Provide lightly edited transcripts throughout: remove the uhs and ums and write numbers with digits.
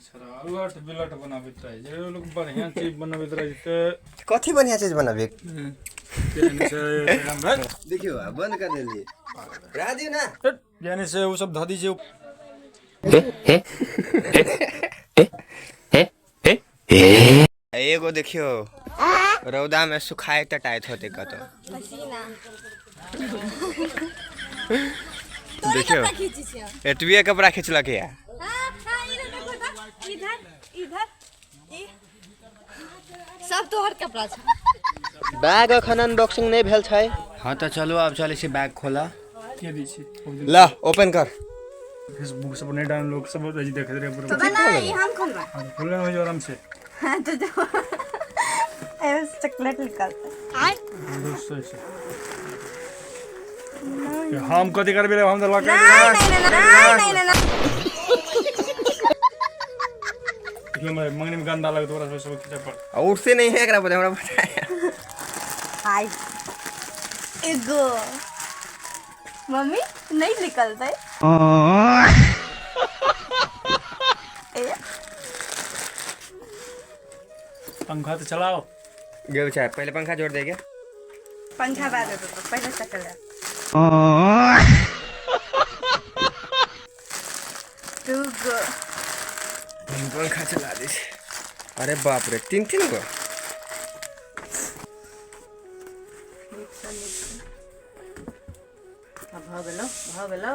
A lot Bilat बनाबैत रहै छै लोक, बढ़िआँ चीज बनबैत रहै छै। तऽ कथी बढ़िआँ चीज बनाबी? यानी से देखियौ, आब बंद कर देलियै, रह दियौ ने। यानी से ओ सब धऽ दी छै। एगो देखियौ, रौदा में सुखाय टटाइत होते कतौ। पसीना। देखियौ, खींची छियै। एतबिए कपड़ा खिचलक या। हाँ हाँ, इधर देखो तऽ, इधर इधर, ई सब तोहर कपड़ा छै। बैग एखन अनबॉक्सिंग नहि भेल छै। हँ, तऽ चलू, आब चलै छी बैग खोला। के दै छै? ल, ओपन कर। फेसबुक सब नहि डाउनलोड सब रहै, देखैत रहै पूरा। पापा, ना, ई हम खोलबा। खोलने हो जाओ आराम से। हाँ, तो जो ऐसे चॉकलेट निकलता है। दोस्त से हम कथी करबे रे? हम तऽ लऽ के नहीं नहीं नहीं नहीं नहीं। देखियो, मंगनी में गंदा लगत ओकरा सब खींचे पर। आ उठते नहीं है एकरा पर, हमरा पता है। हाय, एगो मम्मी, नहीं निकलता है। ए, पंखा तो चलाओ। गे चाहे पहले पंखा जोड़ देंगे। पंखा बाद में पापा, पहले चॉकलेट। दू गो। पंखा चला दी। अरे बाप रे, तीन तीन गो। आब भऽ गेलौ, भऽ गेलौ।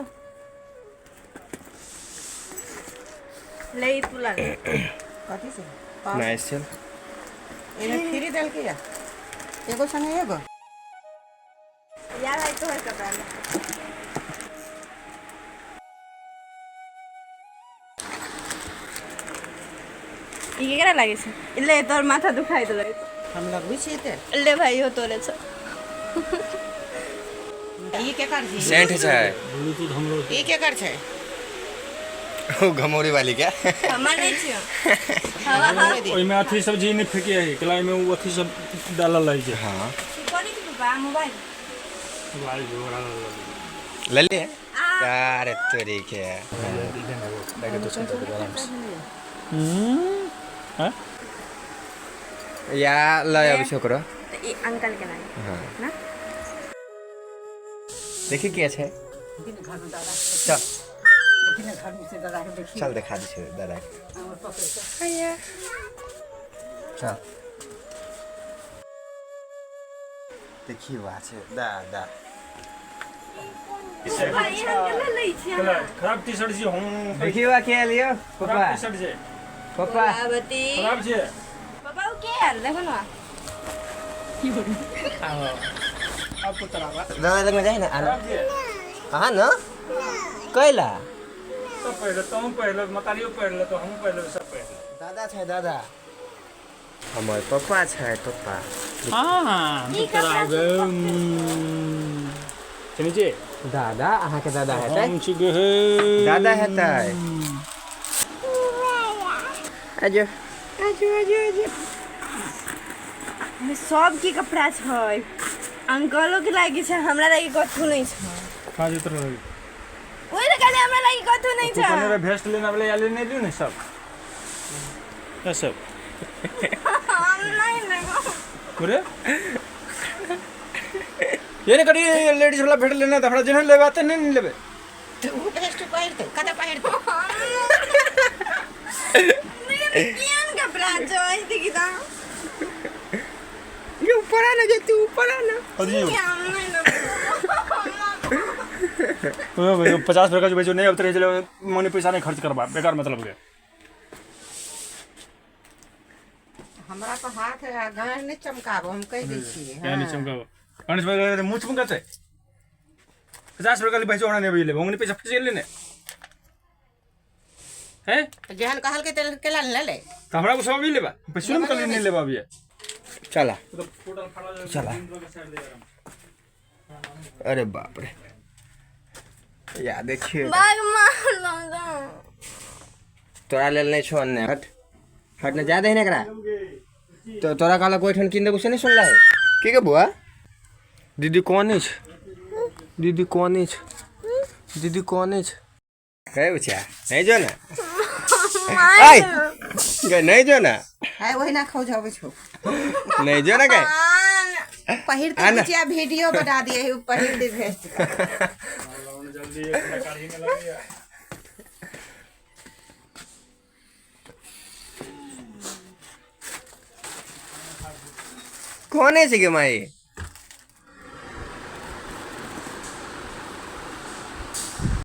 ले, ई तू लगा। कथी से? नाइस, चल। एमे फ्री देलकै या एगो संगे एगो। यार, भाई, तोहर कपड़ा ले। ई केकरा लागै छै? ले, तोहर माथा दुखाइ देलक। हम लगबै छियै तेल। ले भाई, इहो तोरे छै। ई केकर छै? सेंट छै। ब्लूटूथ हमरो। ई केकर छै? ओ घमौरी वाली क्या? हमर नहि छियौ, हवा हवा। ओहिमे अथी सब जी नहि फेके है केला, ओहिमे ओ अथी सब डालल रहै छै। हाँ। की करै छै पापा मोबाइल? ले लिए। अरे तोरी के। हाँ? या ल, अभी छोकरो। तऽ ई अंकल के लागे। हाँ। ना। देखी के छै। चल चल, देखा दै छै दादा के। चल, देखी, वाह छै दादा। पापा, ई हम केना लै छियै? केला खराब टी शर्ट छी हम। देखी, वाह, के लियो खराब पप्पा। टी शर्ट छै। पप्पा। गुलाबती। खराब छै। पापा, ओ के आयल? देखो ना। आपको तराबा। दादा लग में जाए ना, आना। खराब छै। हाँ ना, कैला? सब पहिरले, तहूँ पहिरले, मतारियो पहिरले, तो हमहूँ पहिरले, सब पहिरले। दादा छै, दादा हमर, पप्पा छै, पप्पा। हाँ, चलिए। दादा, अहाँके दादा हेतै। हम छी गे। दादा हेतै। आजो आजो आजो आजो। सबके कपड़ा छै, अंकलो के लागि छै, हमरा लागि कथू नहि छै। कहाँ जेत रहे? ओहि तऽ कहलियै, हमरा लागि कथू नहि तू कहने छै। रहे भेस्ट लेना वाले, या लेने लियो ने सब, ये सब। हम नहि लेबो। अरे, ये नहीं करी, लेडीज वाला भेट लेना था हमरा, जेहन लेबे आते नहीं लेबे। तऽ ओ भेस्ट पहिरतै, कतऽ पहिरतै? केहन कपड़ा छै देखी तऽ। ये ऊपर आना जे, तू ऊपर आना। अजी। हम नहि लेबो। 50 रुपया जो बेचो नहीं उतरे चले, मने पैसा नहीं खर्च करबा बेकार मतलब के। हमरा पर हाथ आ गाँठ नहि चमकाबो, हम कहि दै छियै। क्या नहीं चमकाबो? गणेश भाई, मुँह चमकाते। 50 रुपया खाली बेचो, हमरा नहीं लेबे, मने पैसा फंस गेलै ने हैं। तऽ जेहन कहलकै तेहन केला ने लेलै। तो हमरा को सब अभी लेबा, पैसो में कल नहीं लेबा अभी। चला। तो टोटल फाड़ा। चला। अरे बाप रे, या देखियो। बाग मार लगा। तोरा लेल नहि छौ अन्ने। हट हट ने, जा दे ने एकरा। तो तोरा कहलक ओहिठाम कीन देबो, से नहि सुनला है की के बुआ? दीदी कोन छै? दीदी कोन छै? दीदी कोन छै? कहे बच्चा, नहीं जो ना। आय गे नहीं जो ना। है वही ना खौजाबै छौ। नहीं जो ना गे। पहिर आ के ना। बिचिया वीडियो बना दिए है, पहिर दे भेज दे। जल्दी एक काढ़ी में लग गया। कौन है गे माई?